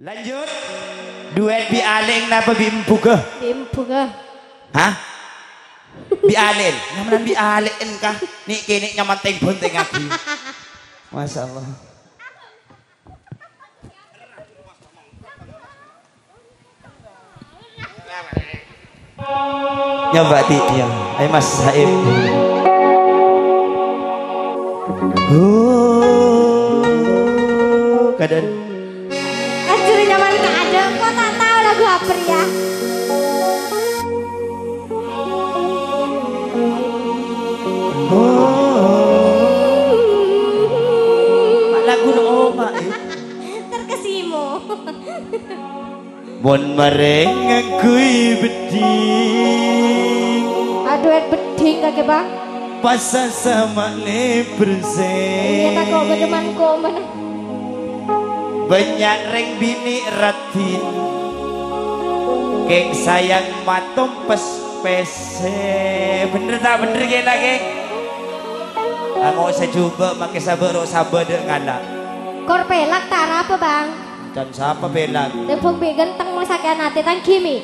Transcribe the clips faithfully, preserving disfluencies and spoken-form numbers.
Lanjut. Duet bi' alè'en napa bi' embuga? Bi' embuga. Hah? Bi' alè'en. Nyamanan bi' alè'en kah? Nè' kènè' nyaman teng-bhuntengnga aghi. Masya Allah. Nyoba, Ti, ya. Ayo, Mas Haim. Oh, kadang. Anjir, nyaman kadang. Kok tak tahu lagu apa ya? Oh. Mak lagu no, Mak, eh. Terkesimo. Mon marè ngangghuy beddhing. Aduh, beddhing kakè, Bang. Pas sasama'na bersè. Iyâ, tako' bâdâ man-, komen. Bânnya' rèng binè' raddhin. Kèng sayang matom pes-, pèssè. Bhender ta' bhender kèna, kèng? Ango' sajubâ' makè sabâ' ro' sabâ' dâ' ngala'. Kor pèlak ta' arapa, Bang? Can sapa pèlak? Tèmbhâng bi' ghântheng mon sakè'an atè tang ghi, Mi.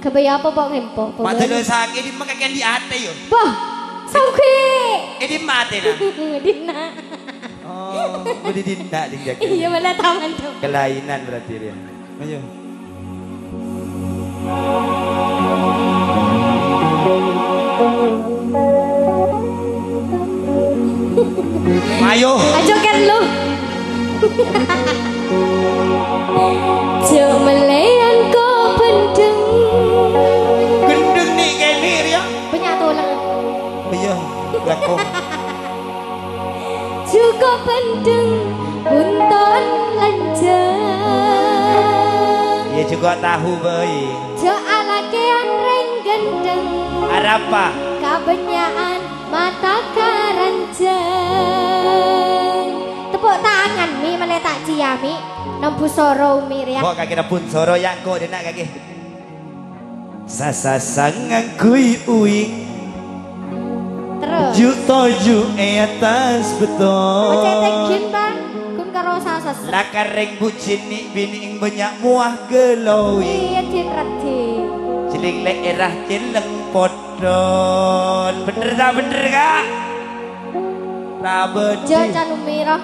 Ghâbây apa po' ngèmpo? Madâlâ sakè' dimma kakè andi' atè, yo? Bâh, sangghi! Eh, dimma atèna? Dinna'. Oh, bâdâ dinna', ding, jâgâ. Iyâ, malah taman, Cok. Kelainan berarti dia. Ayo. Ayo. Ajo kan lu. Jok melean ko bendeng. Gendeng ni kene, Ria. Banyak tulang. Iya, lakong. Juko bendeng bunton lanjang. Iya, juko tahu, boy. Jo alakean reng gendeng. Arapa? Kabanyakan mata karanjang. Tepuk tangan, Mi, mele tak cia, Mi. Nembu soro, Umi, ya. Kok kaki nebun soro, ya, kok denak kaki. Sasasang ngangghuy uwing. Terus. Ju-toju e attas beton. Oce tegin, Bang. Gun karo sasas. Lakar reng bujin ni' bini'ing bannya' mowa glowing. Iya, Din Radin. Jeling le'erah celeng poddhon. Bener ta' bener, Kak? Rabedi. Jo, can Umi, roh.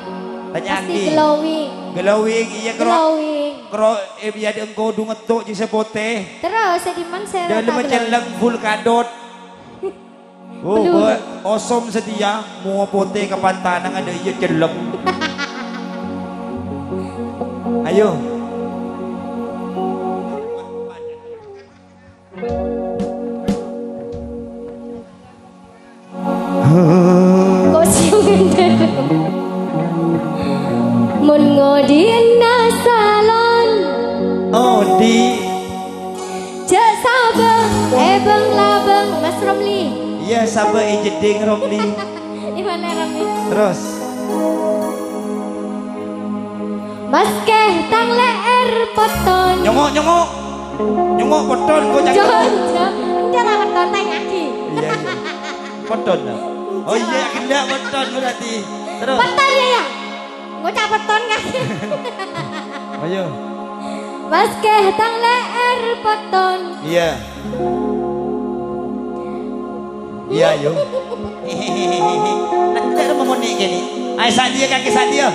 Pasti glowing. Glowing, iya, kro. Glowing. Kro, eh, biya' engko' du ngetto' ji se pote. Terus, sediman se rata glowing. Dalem celleng full kadot. Oh, blue. Osom setia, mowa pote kapantanan ada iya celleng. Ayo. Kok sing ngendel? Mon ngodi'na salon. Odi. Jek saba ebeng labeng, Mas Romli. Iya, saba e jeding, Romli. Gimana, Romli? Terus. Maske tang le'er poton. Nyongo', nyongo'. Nyongo' poton, kok cakep. Jon, jon. Enggak lah, poton, tanya lagi. Iya, iya. Poton, no? Oh, iya, gila poton berarti. Terus. Poton, ya, ya. Ngucap poton, kan? Ayo. Maske tang le'er poton. Iya. Iya, yo. Nah, cek rumah moni kene. Ayo, sadia, kaki sadia.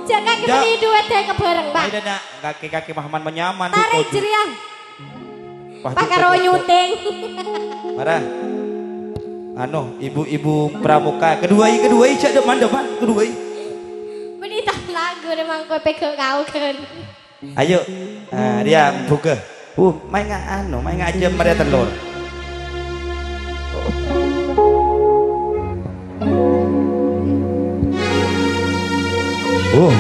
Cek kaki beli dua teh kebareng, Pak. Ayo, nak. Kaki-kaki Mahman menyaman. Tarik jeriang. Pakaro nyuting. Marah. Anu, ibu-ibu pramuka. Kedua i, kedua i, cek depan, depan. Kedua i. Meni tak lagu memang kowe pegang kau kan. Ayo, ah, dia buka. Uh, main nggak anu, main nggak aja meriah telur. Uh,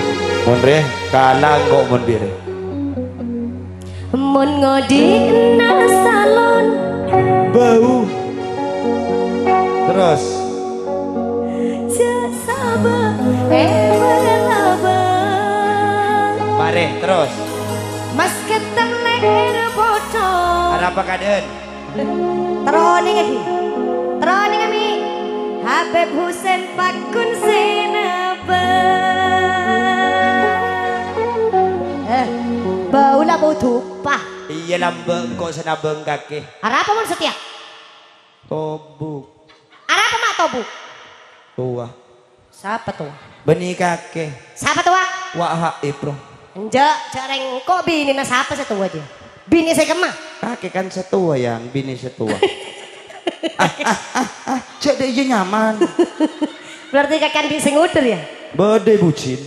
mon re kalang kok mon bire. Mon ngodi'na salon. Bau. Terus. Jek saba e bela-bela. Mare, terus. Mas keteng le'er poton. Arapa kaden? Teroni ngedi. Teroni ngemi. Habib Husain pakun senapa. Dupa. Iyâ, lambâ' engko' sè nabâng kakè. Arapa mon satèya? Tobuk. Arapa ma' tobuk? Towa. Sapa towa? Bânnè kakè. Sapa towa? Wa' haib, Bro. Enjâ', jhâ' rèng engko' binèna sapa sè towa, jiyâ? Binè sè kemma? Kakè kan sè towa, Yang, binè sè towa. Ah, ah, ah, ah, jhâ' dâ' iyâ nyaman. Berarti kakè andi' sè ngoder, yâ? Bâdâ, bujin.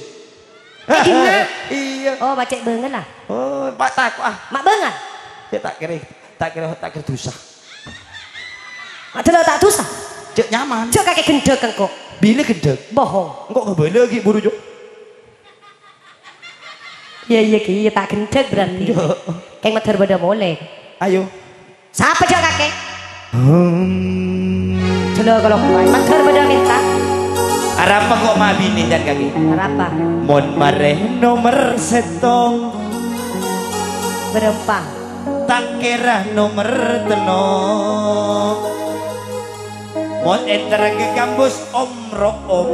Eh, dinna'. Iyâ. Oh, pajhât bângèl, ah. Oh, pa' tako', ah. Ma' bângèl? Yâ, ta' kèra, ta' kèra, ta' kèra dusa. Adâ la ta' dusa. Jhâ' nyaman. Jhâ' kakè ghendhek engko'. Bilâ ghendhek? Bohong. Engko' ngabâlâ ghi' buru, Jo. Iyâ, iyâ, ghi, iyâ, ta' ghendhek berarti. Iyâ. Kèng mandhâr bâdâ molè. Ayo. Sapa jhâ' kakè? Hmm. Jhâlâ kalau kuwi. Mandhâr bâdâ mènta. Arapa kok ma' binè jhân kakè? Arapa? Mon marè nomer sèttong. Berempa. Ta' kèra nomer tello'. Mon èntar ka kampus, Om Ro'om.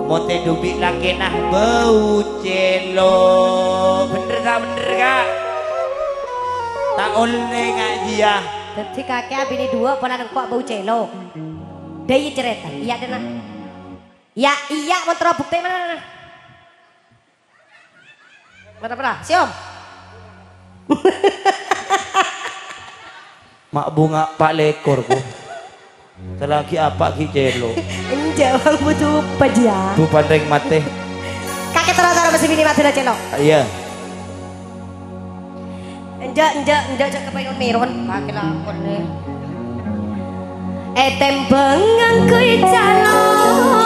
Mon tèdhu bi' lakèna bâu cèlo'. Bhendher ta' bhendher, Ka'? Ta' ollè ngajhiyâ. Dhâddhi kakè abinè duwâ' polana engko' bâu cèlo'. Dâ' iyâ carèta. Iyâ, dâ' na. Iyâ, iyâ, mon terro bhuktè mara. Mara, mara, siom. Ma' bhunga pa' lèkor, Bu. Talagi apa ghi' cèlo'? Enjâ', Bang, butuh apa, jiyâ? Bu Pandeng matè. Kakè terro-terro mesti bini matè la cèlo'. Iyâ. Enjâ', enjâ', enjâ', jhâ' kapaèron-mèron. Kakè lakon, eh. Ètèmbhâng ngangghuy calo'.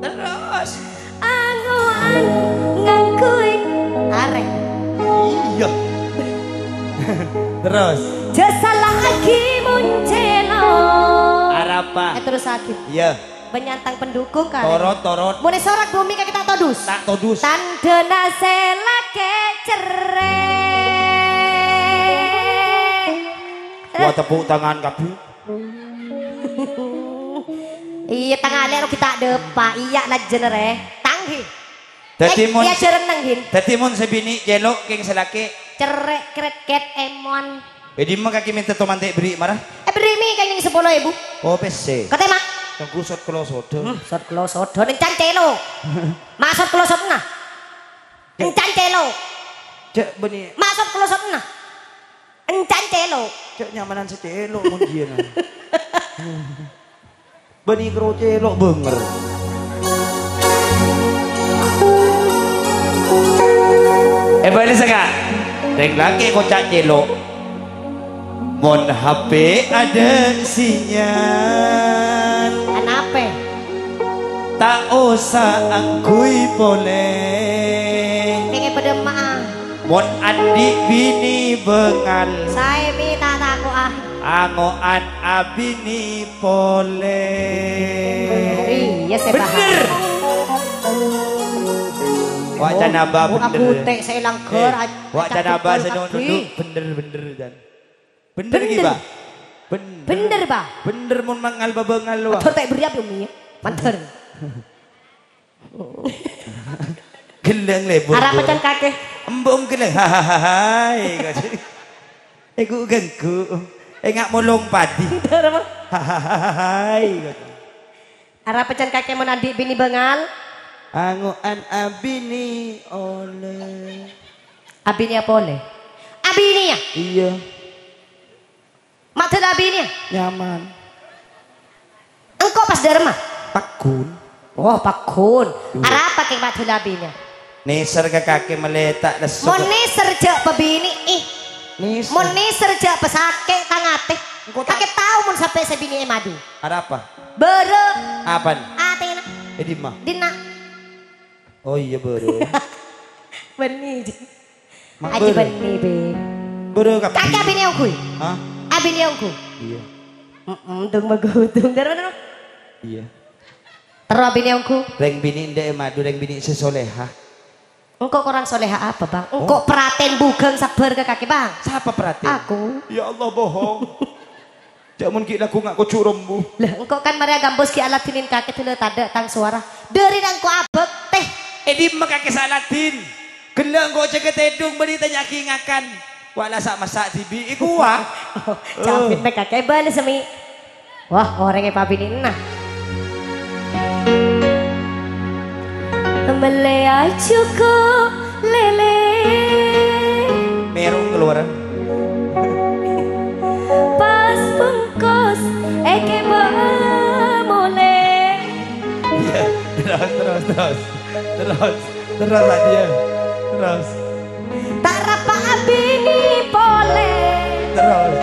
Terros. Ango'an ngangghuy arè. Iyâ. Terros. Jhâ' sala'aghi mon cèlo'. Arapa? Eh, terrosaghi. Iyâ. Bân nyantang pendukung, Ka'. Torot, torot. Mon è sorat bhumè kakè ta' todus. Ta' todus. Tandhâna sè lakè' cerrè'. Wah, tepuk tangan kabbhi. Iyâ, tang alè' rogi ta' dâpa'. Iyâ, lajjhân rè. Tang, ghi. Dhâddhi, eh, mon, iyâ, jhâreng nang, ghi. Dhâddhi, mon sè binè' cèlo' kèng sè lakè'. Cerrè', krèt-kèt, èmon. È dimma kakè mènta toman ta' èberri' mara? Èberri' mè' kèng nèng sapolo èbu. Oh, pèssè. Katè, Ma'. Ngangghuy sot-kelosodhân. Hmm, sot-kelosodhân. Èncan cèlo'. Ma' sot-kelosodhânna. Èncan cèlo'. Jhâ' bânnè. Ma' sot-kelosodhânna. Èncan cèlo'. Jhâ' nyamanan sè cèlo' mon jiyâ, nah. Bânnè karo cèlo' bângèr. Èbâlissa, Ka'. Rèng lakè' koca' cèlo'. Mon H P adâ' sinyal. Anapè? Ta' osa angghuy polè. Kèngèng padâ emma'a. Mon andi' binè bângal. Saè mè' ta' tako'a. Ango'an abinè polè. Iyâ, sè paham. Bhender. Wacana, Ba, oh, bhender. Aku tek sè langgar, eh, wacana, Ba, sè nodhu bhender, bhender, Jan. Bhender, ghi, Ba? Bhender. Bhender, Ba. Bhender mon mangal babangal, Ba. Ator tek beri api, Umi, ya. Manter. Ghellâ' lebur. Arapa can kakè? Embung ghellâ'. Hahaha. Iku ganggu. Enga' molong padi. Arapa? Hahaha. Arapa can kakè mon andi' binè bângal? Ango'an abinè olè. Abinè apa olè? Abinè, ya? Iyâ. Madhâlâ abinè, ya? Nyaman. Engko' pas dâremma? Paggun. Oh, paggun. Iyâ. Arapa kèng madhâlâ abinè? Nèser ka kakè malè ta' lesso. Mon nèser jhâ' pabinè'i. Nèser. Mon nèser jhâ' pasakè' tang atè. Engko' ta- Kakè tao mon sampè' sè binè è madu. Arapa? Bârâ. Apan? Atèna. È dimma? Dinna'. Oh, iyâ, bârâ. Bânnè, Ji. Ma' Aji bârâ. Bânnè, Bib. Bârâ kabbhi. Kakè abinè ongghu? Hah? Abinè ongghu? Iyâ. Mm-mm, dung magodung. Dâri mana, no? Iyâ. Terro abinè ongghu? Rèng binè' endâ' è madu, rèng binè' sè soleha. Engko' korang soleha apa, Bang? Oh. Engko' perhatiin bhughâng sabbhâr ka kakè, Bang. Sapa perhatiin? Aku. Ya Allah, bohong. Jhâ' mon ghi' lagghu nga' kocu' rombu. Lah, engko' kan marè agambus ghi' aladhinin kakè dhâlâ tadâ' tang sowara. Dâri engko' abhâktè. È dimma kakè Saladdin? Ghellâ' engko' jâgâ tèdung bânnè tanya'aghi ngakan. Wa' la sa'-massa' dhibi', èkowa. Cabinna kakè bâlâ sè mè'. Wah, orèng èpabinèna. Mellèya jhuko' lèlè. Mèrong keluaran. Pas bungkus èkèbâ molè. Iya, terus, terus, terus. Terus, terus, Adya. Terus. Ta' rapa'a binè polè. Terus.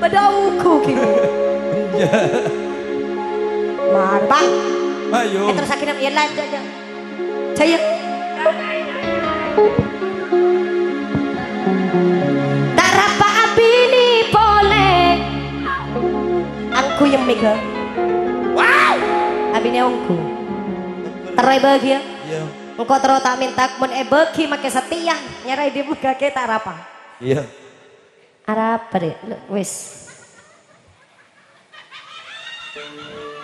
Padâ ongghu ghi. Iya. Mara, Bang. Ayo. Eh, terus akhirnya, ya, lanjut, ya. Jaya. Ta' rapa'a binè polè. Ongghu ya, Mega. Wow. Abinè ongghu. Terro èbâghi, ya. Iya. Engko' terro ta' mènta, mon èbâghi makè satèya, nyarè di Mega kè ta' rapa. Iya. Arapa, Dek? Lu, wis.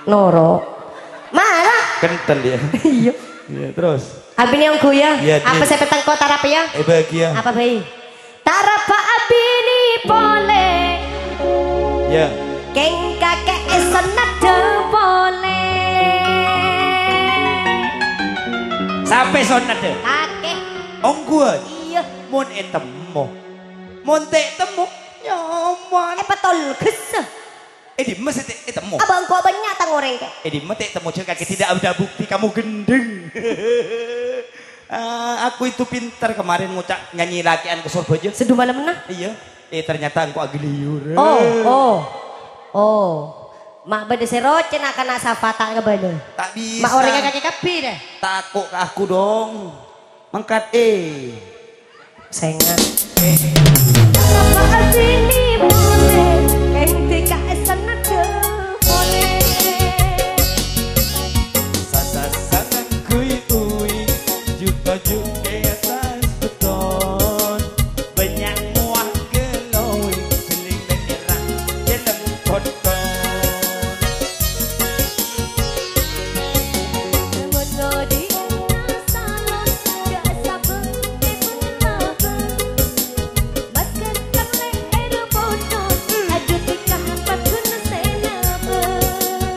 Noro'. Mara. Kentel ya. Iya. Iya, terus. Abinè ongghu ya. Iya, apa Dik. Sè pètengko' tarap ya? Eh, bahagia. Apa, Bay? Tarap abinè polè. Iya. Kèng kakè è sonnadda polè. Sampè' sonnadda? Kakè. Ongghu. Iya. Mon ètemmo. Mon ta' ètemmo, nyaman. Eh, betul, gessa. È dimma sè ta' ètemmo? Abâ' engko' bânnya' tang orèng kè. È dimma ta' ètemmo, jhâ' kakè tidak ada bukti kamu gendeng. Ah, aku itu pintar kemarin ngucap nyanyi lakè'an ke Sorbhâjâ. Sè du malemma? Iya. Eh, ternyata engko' aghâliyur. Oh, oh. Oh. Ma' bâdâ sè rocè na'-kana' sapa ta' ngabâlâ. Ta' bisa. Ma' orèngnga kakè kabbhi, deh. Tako' ka aku, dong. Mangkat, eh. Sènga'. Apa abinè polè, ènti ka èsanna polè. Sasasana kui-kui, ju-toju è attas beton. Bânnya' mowa gâloi, jhelling pènterra, jhelling botton.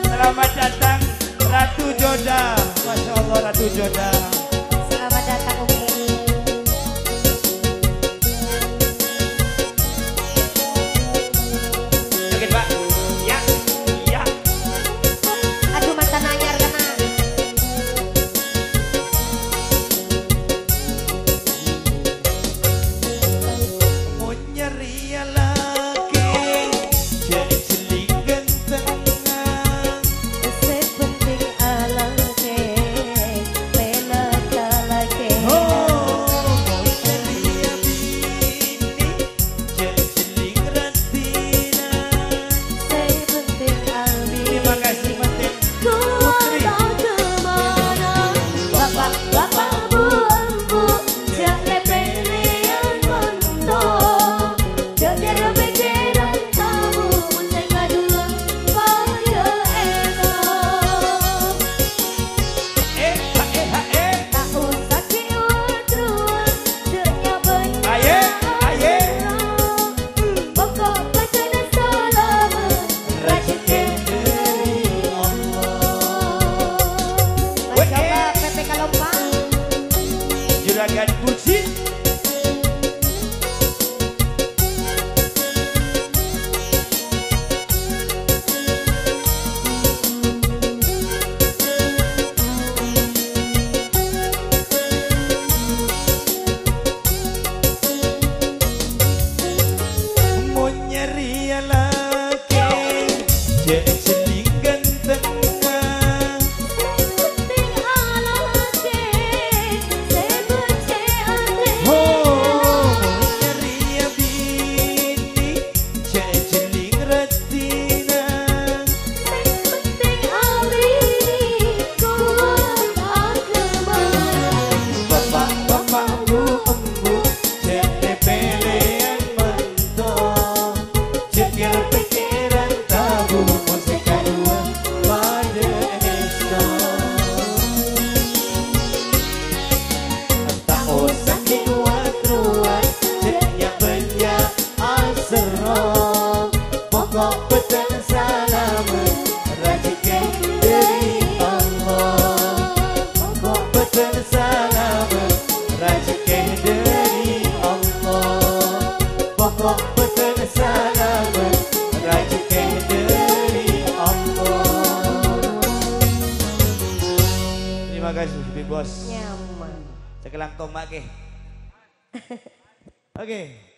Selamat datang, Ratu Joda. Masya Allah, Ratu Joda. Selamat datang, Umi. Sakit, Pak. Ya, ya. Aduh, mantan anyar kena. Mon nyarèya lakè, jhâ' jhelling ganteng. Sè penting alakè, pèlak alakè. Oh, mon nyarèya binè, jhâ' jhelling raddhina. Sè penting abinè. Terima kasih, Mas Tim. Putri. Bapak-bapak, bu-embu, jhâ' lè-pèlèyan monto. Jhâ' kèra-pèkkèran tabu, mon sè kaduwâ padâ èso. Eh, ha, eh, ha, eh. Ta' osa kèwat-ruwat, jhâ' nyabâ-nyabâ. Ayo, ayo. Pokok bacana salama, rajhekkè dâri Allah. Weh, Masya Allah, eh. P P Kalompang. Juragan Puji. Mon nyarèya lakè, jhâ' jhelling ganteng. Sè penting alakè, sè beccè atè. Serro, pokok bhâdhân salamet, rajhekkè dhâri Allah. Pokok bhâdhân salamet, rajhekkè dhâri Allah. Pokok bhâdhân salamet, rajhekkè dhâri Allah. Terima kasih, Big Boss. Nyaman. Ceklang tomak, Ki. Oke.